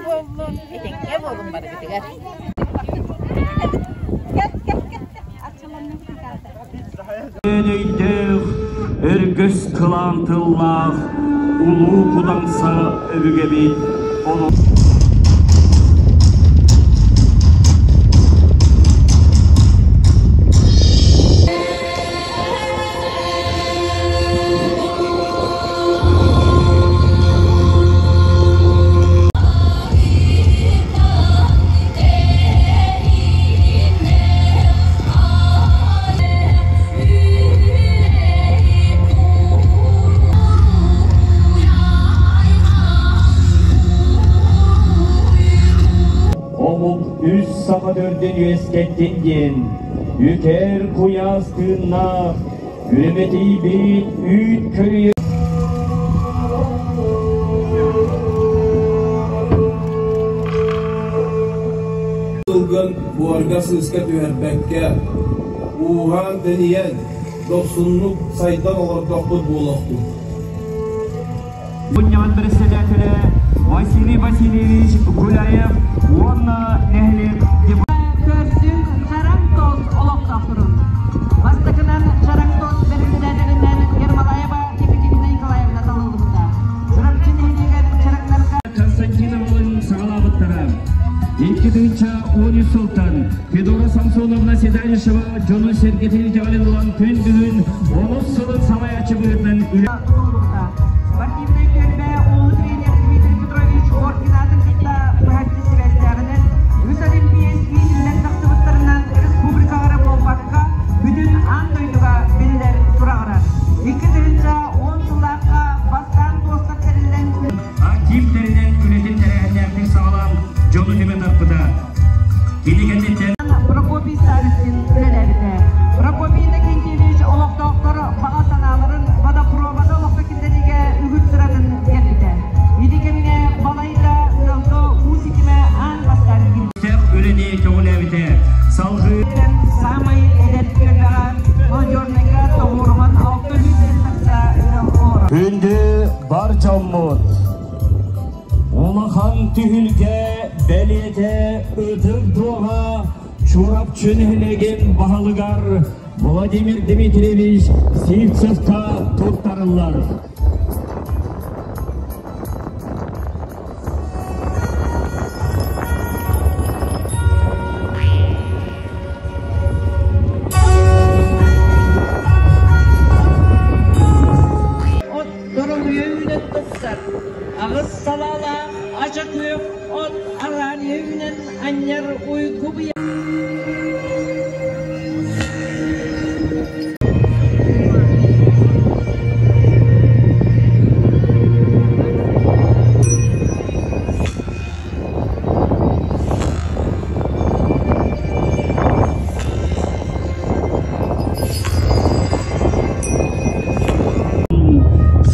буоллун, этэҥҥэ буолун барыгытыгар. Өйдөөх, өргөс кылаан тыллаах улуу Кудаҥса өбүгэбит олох Омук үс саха төрдүн үөскэттин диэн, үкэр куйаас тыыннаах, Үрэмэтийбит үүт көрүйэ Тылгын буорга-сыыска түһэрбэккэ, ууһаан-тэнийэн, дохсуннук сайдан олордохпут буолуохтун. Мунньаҕын председателэ Василий Васильевич Гуляев уонна нэһилиэк Көрсүҥ Чараҥ-Тос олохтоохторун. Бастакынан Чараҥ-Тос бэрэссэдээтэлинэн Ермолаева Екатерина Николаевна талыллыбыта. Чурапчы нэһилиэгэр Чараҥнарга Константиновалын саҕалаабыттара. 2013 сылтан Федора Самсоновна Седалищева дьону-сэргэтин итэҕэлин ылан күн бүгүн онус сылын салайааччы быһыытынан үлэ Спортивнай түөлбэ улуу тренер Дмитрий Петрович Коркинатын кытта быһаччы сибээстээҕинэн, үс олимпиец иитиллэн тахсыбыттарынан республикаҕа эрэ буолбакка, бүтүн аан дойдуга биллэр сураҕырар. 2010 сыллаахха бастаан туостар тэриллэн Актив тэринэн үлэтин тэрээһиннээхтик саҕалаан дьону түмэ тарпыта. Кини кэнниттэн Прокопий Савицкин үлэлээбитэ. Прокопий Иннокентьевич олохтоохтор баҕа санааларын водопровода олоххо киллэриигэ үгүс сыратын биэрбитэ. Ити кэмҥэ балайда ыалга уу ситимэ аан бастаан киирбитэ. Үлэни көҕүлээбитэ. Салгыы Саамай эдэр түөлбэҕэ Молодежнайга тоҕуоруһан 600 тахса ыал олорор. Күндү бар дьоммут! Улахан түһүлгэ бэлиэтэ Ытык Дуоҕа Чурапчы нэһилиэгин баһылыгар Владимир Дмитриевич Сивцевка туттарыллар. От доруобуйа үүнэн тупсар, аҕыс салаалаах ача күөх от араанньа үүнэн анньар уйгу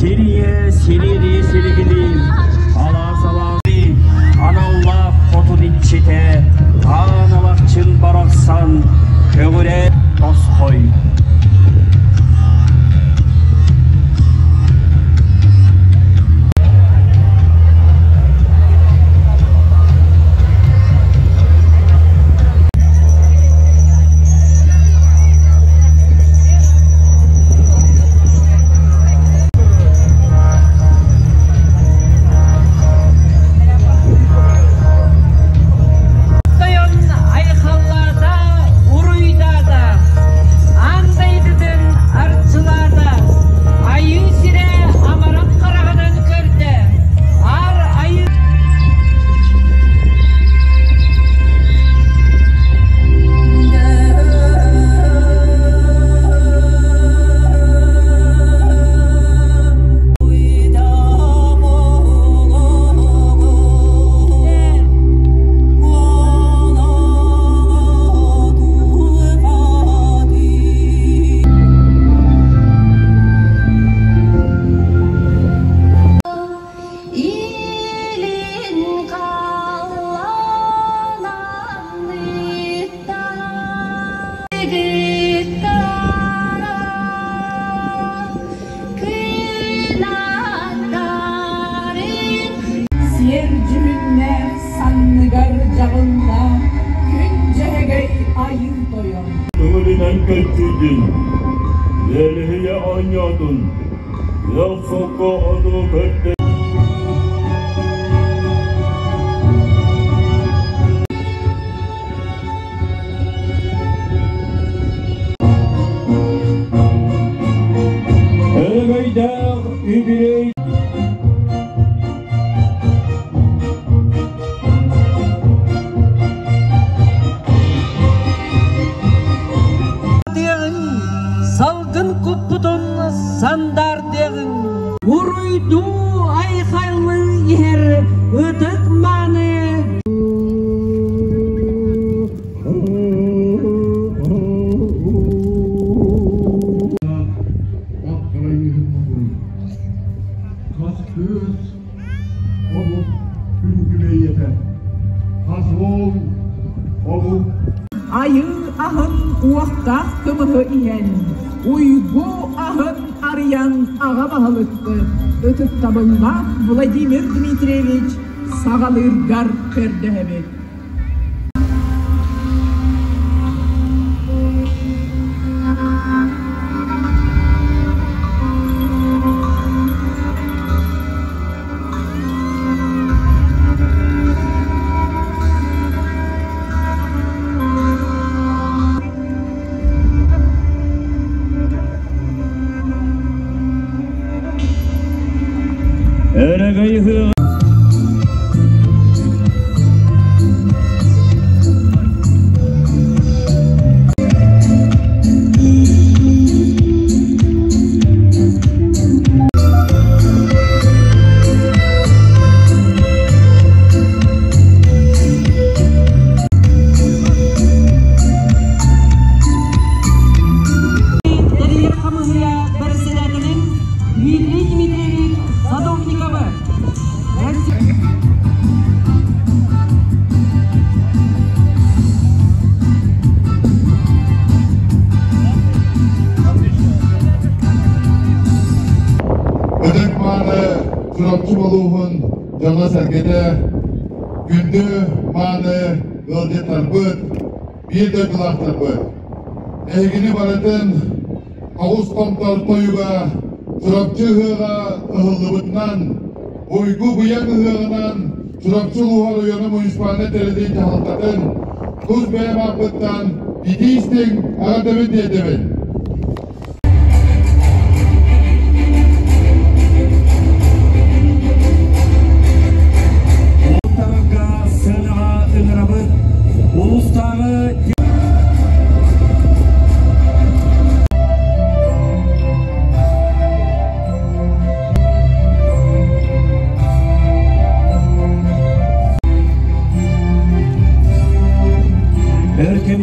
Сирийэ сирири силигилиир, алаас алаас аналлаах хотун иччитэ, аан алахчын үөрдүн, Үөлүһүйэ оонньоотун, Күөх солко оту көрдө. Өрөгөйдөөх үбүлүөй Салгын куппутун сандаардыаҕыҥ. Уруйдуу айхаллыы иһэр ытык мааны Хас кыыс омук күн ийэтэ, хас уол омук Айыы аһын уохтаах кымыһы иһэн, уйгу аһын арыйан аҕа баһылыкпыт ытыктабыллаах Владимир Дмитриевич саҕалыыргар көрдөһөбүт. Өрөгөй ыһыаҕа Тэрийэр хамыыһыйа бэрэссэдээтэлин Дмитрий Дмитриевич Садовниковы Ытык мааны Чурапчы улууһун дьоно-сэргэтэ, күндү мааны ыалдьыттарбыт, биир дойдулаахтарбыт! Эһигини барытын Оҕус Томтор тойуга Чурапчы ыһыаҕа ыһыллыбытынан, Уйгу быйаҥ ыһыаҕынан Чурапчы улууһа оройуона муниципальнай тэриллии дьаһалтатын тус бэйэм ааппыттан итии-истиҥ эҕэрдэбин тиэрдэбин! Улуустарга сыанаҕа ыҥырабыт. Улуустааҕы Өр кэм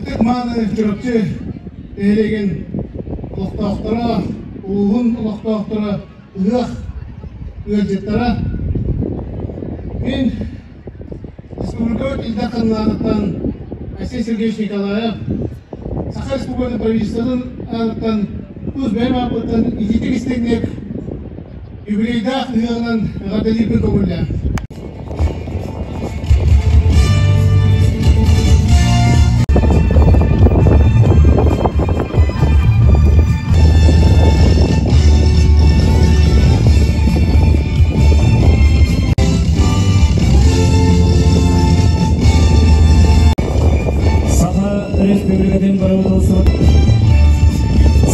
Ытык мааны Чурапчы нэһилиэгин олохтоохторо, улууһун олохтоохторо, ыһыах ыалдьыттара. Мин Республикабыт Ил Дархан Айсен Сергеевич Николаев Саха Республикатын правительствотын аатыттан тус бэйэм ааппыттан итиитик истиҥник юбилейдаах ыһыаҕынан эҕэрдэлиирбин көҥүллээн. Саха Республикатын бырабыыталыстыбатын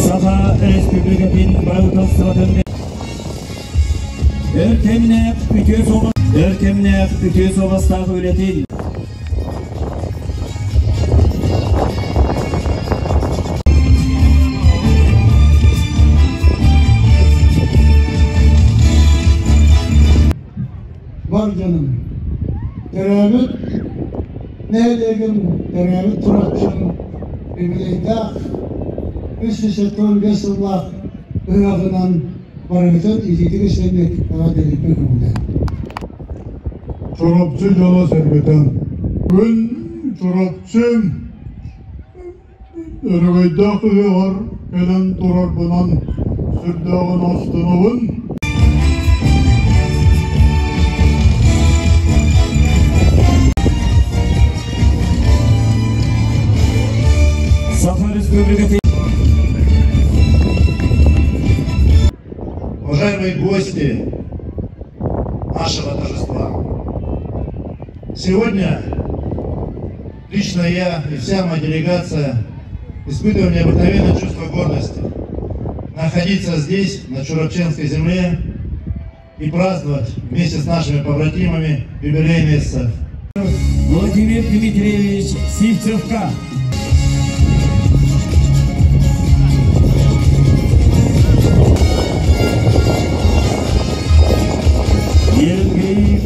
Саха Республикатын бырабыыталыстыбатын өр кэмнээх үтүө суобас өр кэмнээх үтүө суобастаах үлэтин Бар дьонум, төрөөбүт нэһилиэгим, төрөөбүт Чурапчым юбилейдаах 375 сыллаах ыһыаҕынан барыгытын итиитик истэҥник эҕэрдэлиирбин көҥүллээн. Чурапчы дьоно-сэргэтэ Күн Чурапчы өрөгөйдөөх ыһыаҕар кэлэн турарбынан сүрдээҕин астынабын. Уважаемые гости нашего торжества, сегодня лично я и вся моя делегация испытываем необыкновенное чувство гордости находиться здесь, на Чурапчинской земле, и праздновать вместе с нашими побратимами юбилейный СССР. Владимир Дмитриевич Сивцевка. Евгений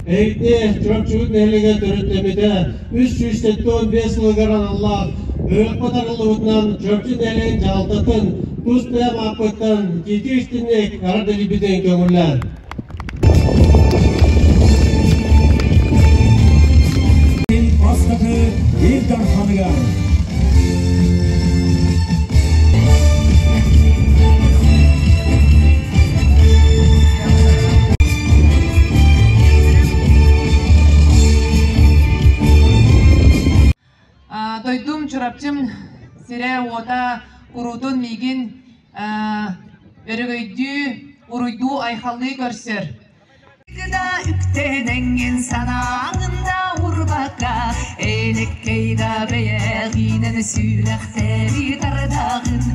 Эйте Чурапчыбыт нэһилиэгэ төрүттэммитэ 375 сылыгар аналлаах ыһыахпыт арыллыбытынан Чурапчы нэһилиэгин дьаһалтатын тус бэйэм ааппыттан итиитик истиҥник эҕэрдэлиирбитин көҥүллээн. Бастакы Ил Дарханыгар Дойдум Чурапчым сирэ-уота куруутун миигин өрөгөйдүү, уруйдуу-айхаллыы көрсөр. Да үктэнэҥҥин санааҥын да урбакка, элеккэй да бэйэҕинэн сүрэхтэри тардаҕын.